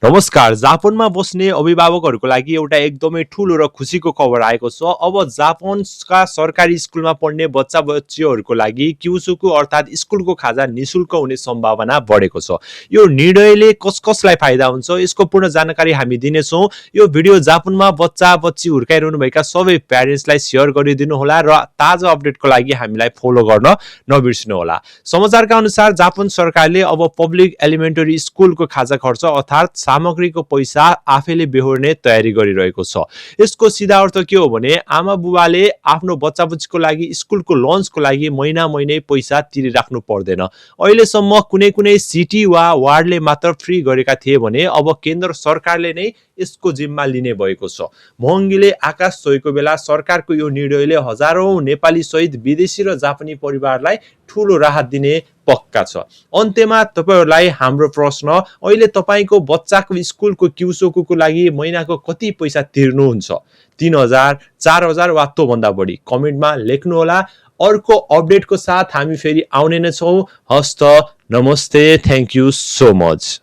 नमस्कार। जापानमा बस्ने अभिभावकहरूको लागि एउटा एकदमै ठूलो र खुसीको खबर आएको छ। अब जापानका सरकारी स्कुलमा पढ्ने बच्चा-बच्चीहरूको लागि क्युसुकु अर्थात् स्कुलको खाजा निशुल्क हुने सम्भावना बढेको छ। यो निर्णयले कस-कसलाई फाइदा हुन्छ, यसको पूर्ण जानकारी हामी दिनेछौँ। यो भिडियो जापानमा बच्चा-बच्ची हुर्काइरहनुभएका सबै प्यारेन्ट्सलाई सेयर गरिदिनु होला र ताजा अपडेटको लागि हामीलाई फलो गर्न नबिर्सनु होला। समाचारका अनुसार जापान सरकारले अब पब्लिक एलिमेन्टरी स्कुलको खाजा खर्च अर्थात् सामग्रीको पैसा आफैले बेहोर्ने तयारी गरिरहेको छ। यसको सिधा अर्थ के हो भने आमा बुबाले आफ्नो बच्चा-बच्चीको लागि स्कुलको लन्चको लागि महिना पैसा तिरिराख्नु पर्दैन। अहिलेसम्म कुनै सिटी वा वार्डले मात्र फ्री गरेका थिए भने अब केन्द्र सरकारले नै यसको जिम्मा लिने भएको छ। महँगीले आकाश छोएको बेला सरकारको यो निर्णयले हजारौं नेपाली सहित विदेशी र जापानी परिवारलाई ठूलो राहत दिने पक्का छ। अन्त्यमा तपाईहरुलाई हाम्रो प्रश्न, अहिले तपाईको बच्चाको स्कुलको क्युसोकुको लागि महिनाको कति पैसा तिर्नुहुन्छ? 3000, 4000 वा त्यो भन्दा बढी? कमेन्टमा लेख्नु होला। अर्को अपडेटको साथ हामी फेरि आउने नै छौं। हस्त नमस्ते, थ्यांक यू सो मच।